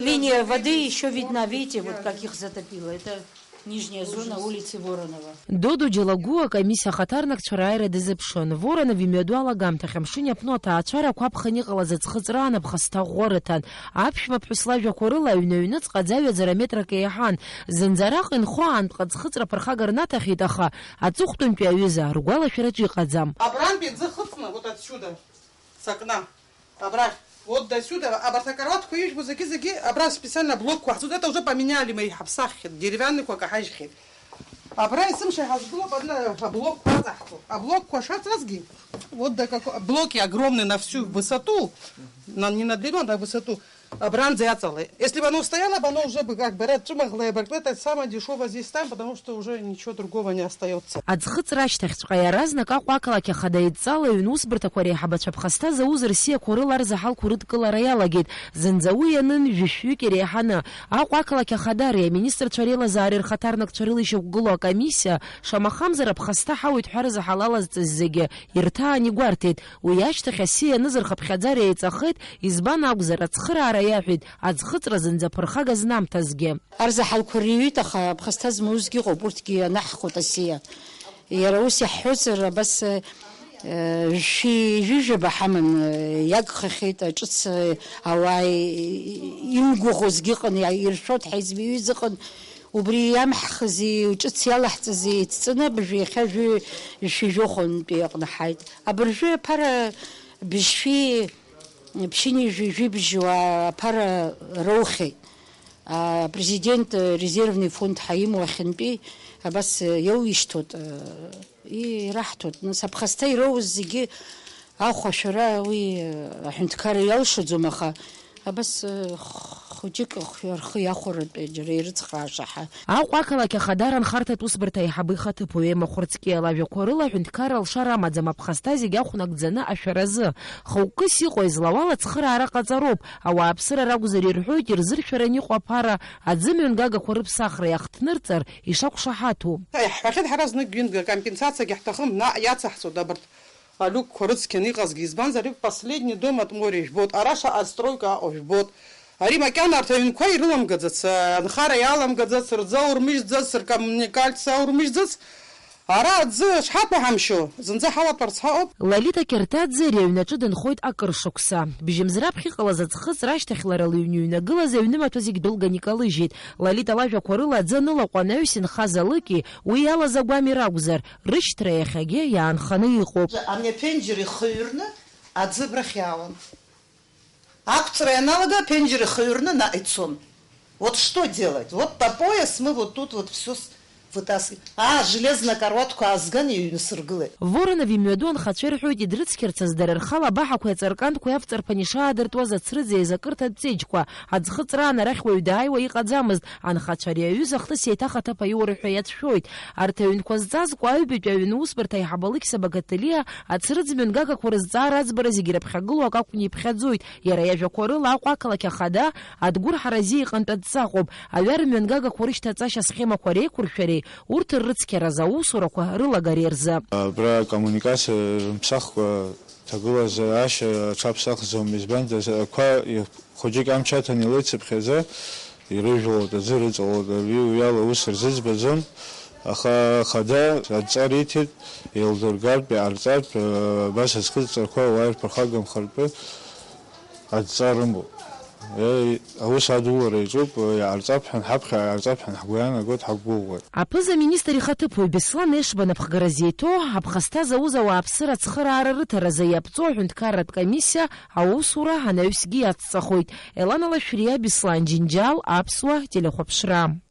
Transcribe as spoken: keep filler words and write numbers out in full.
Линия воды ещё видна, видите, вот как их затопило. Это нижняя зона улицы Воронова. Додо Џьалагәуа акомиссиа ахаҭарнакцәа рааира дазыԥшын. Воронов имҩаду алагамҭахь амшын иаԥну аҭаацәарақәа аԥхын иҟалаз аӡхыҵраан аԥхасҭа ӷәӷәа рыҭан. Аԥшәмаԥҳәыс лажәақәа рыла аҩны аҩныҵҟа аӡы аҩаӡара метрак еиҳан. Зынӡа араҟа инхо аантҟа аӡхыҵра ԥырхага рнаҭахьеит, аха аҵыхәтәантәи аҩыза ргәалашәараҿ иҟаӡам. Абрантәи аӡы хыҵны, вот отсюда, с окна, абрахь, вот до сюда, абарҭ акаруаҭқәа ижәбо зегьы-зегьы абра специально блокқәа ҳзуз, это уже поменяли мы, иҳаԥсаххьеит, деревянныйқәа каҳажьхьеит. Абра есымша иҳазгылоуп, адна аблокқәа аҵаҳҵо. Аблокқәа шаҵазгьы, вот до какой, блоки огромные на всю высоту, на, не на длину, а на высоту. Абранӡа иаҵалеит. Если бы оно стояло бы, оно уже бы как бы ряд чымаглое бы, это самое дешевое здесь ставим, потому что уже ничего другого не остаётся. Аӡхыҵра ашьҭахьҵәҟьа иаразнак Аҟәа ақалақь ахада идҵала аҩны усбарҭақәа реиҳабацәа ԥхасҭа зауз рсиақәа рыла арзаҳалқәа рыдкылара иалагеит. Зынӡа уи ианын жәшәҩык иреиҳаны. Аҟәа ақалақь ахадареи аминистрцәа реилазаареи рхаҭарнакцәа рыла ишьақәгылоу акомиссиа, шамахамзар аԥхасҭа ҳауеит ҳәа арзаҳал алазҵаз зегьы ирҭаан игәарҭеит. Уи ашьҭахь асы ианыз рхыԥхьаӡара еиҵахеит, избан акәзар, ацхыраара иаҳәеит, аӡхыҵра зынӡа ԥырхага знамҭазгьы. Арзаҳалқәа риҩит, аха ԥхасҭа змоузгьы ыҟоуп, урҭгьы анаҳхуеит асиа. Иара ус иаҳҳәозар, абас, э, шәи ҩажәаба ҳаман, э, иагхахьеит, аҿыц, э, ауаа и-, имгәаӷьуазгьы ыҟан, иа-, иршәоит ҳәа измыҩыз ыҟан, убри иамҳхызи, ҿыц иалаҳҵази, ицҵаны абыржәы иахьа жәи-, шәи жәохәантәи аҟны ҳааит. Абыржәы аԥара быжьшәи ԥшьынҩажәи жәибжьуаа аԥара роухьеит. Апрезидент резервный фонд ҳаимоу ахьынтәи абас иоуишьҭуеит, ираҳҭоит. Нас аԥхасҭа ироуз зегьы ахә ашәара уи аҳәынҭқарра иалшаӡом, аха абас хәыҷык рхы иахәаратәы џьара ирыцхрааша ҳәа. Аҟәа ақалақь ахадара анхарҭатә усбарҭа аиҳабы ихаҭыԥуаҩ Ема Хәырцкиа лажәақәа рыла аҳәынҭқарра алшара амаӡам, аԥхасҭа зегь ахә нагӡаны ашәаразы. Хықәкыс иҟоу излауала ацхыраара ҟаҵароуп. Ауааԥсыра ракәзар ирҳәоит, ирзыршәаран иҟоу аԥара аӡы мҩангагақәа рыԥсахра иахҭнырҵар ишақәшаҳаҭу. Иаҳҳәахьеит, ҳара знык-ҩынтә акомпенсациагьы ҳҭахым, наҟ иацаҳҵоит абарҭ алиукқәа рыцқьаны иҟазгьы, избанзар, ари последний дом от моря жәбоит, ара шаҟа стройка аҟоу жәбоит. Ари макьана арҭ аҩнқәа ирыламгаӡац, анхара иаламгаӡац, рӡы аурмыжьӡац, ркоммуникациа аурмыжьӡац. Ара аӡы шҳақәаҳамшьо, зынӡа ҳалатәарц ҳаҟоуп. Лолита Кьарҭаӡе ари аҩнаҿы дынхоит акыр шықәса. Бжьымз раԥхьа иҟалаз аӡхыҵра ашьҭахь лара лыҩны иҩнагылаз аҩнымаҭәа зегь дәылган икалыжьит. Лолита лажәақәа рыла аӡы анылаҟәы анаҩс инхаз алыкьи уи иалаз агәами ракәзар, рышьҭра иахьагьы иаанханы иҟоуп. Ами аԥенџьыр ихыҩрны аӡы абрахь иаауан. Ақәҵра ианалага, аԥенџьыр ихыҩрны наҟ ицон. Вот что делать? Вот по пояс мы вот тут вот всё с-, вытаскиваем. А, железная каруаҭқәа аазган, иҩнасыргылеит. Воронов имҩаду анхацәа ирҳәоит, идрыцқьарцаз дара рхала абаҳақәеи аҵарканқәеи авҵарԥан ишаадыртуаз ацрыҵ еизакырҭатә ҵеџьқәа. Аӡхыҵраан арахь уаҩ дааиуа иҟаӡамызт. Анхацәа ари аҩыза ахҭыс еиҭах аҭыԥ аиура ҳәа иацәшәоит. Арҭ аҩнқәа зҵазкуа аҩбатәи аҩны усбарҭа аиҳабы Алықьса Багаҭелиа ацрыҵ мҩангагақәа рызҵаара аӡбара зегьы ираԥхьагылоу акакәны иԥхьаӡоит. Иара иажәақәа рыла Аҟәа ақалақь ахада адгәырҳара азин иҟынтә адҵа ыҟоуп, аҩар мҩангагақәа рышьҭаҵашьа асхемақәа реиқәыршәареи урҭ ррыцқьараз аусурақәа рылагареи рзы. Абра акоммуникациа рымԥсахкәа ҭагылазаашьа аҽаԥсахӡом, избанзар, ақәа хәыҷык амч аҭаны илеицыԥхьаӡа, ирыжәлоит, аӡы рыҵалоит, ари уи ала аус рзыӡбаӡом, аха ахада адҵа риҭеит, еилдыргартә, иҟарҵартә, абас азхыҵҵарқәа ауаа ирԥырхагамхартәы адҵа рымоуп. Е, аус адулара иаҿуп, иҟарҵап ҳәа ҳаԥхьа, иҟарҵап ҳәа ҳгәы иаанагоит, ҳақәгәыӷуеит. Аԥыза-министр ихаҭыԥуаҩ Беслан Ешба напхгара зеиҭоу, аԥхасҭа зауз ауааԥсыра ацхыраара рыҭаразы иаԥҵоу аҳәынҭқарратә комиссиа аусура анаҩсгьы иацҵахоит. Елана Лашәриа, Беслан Џьынџьал, Аԥсуа телехәаԥшра.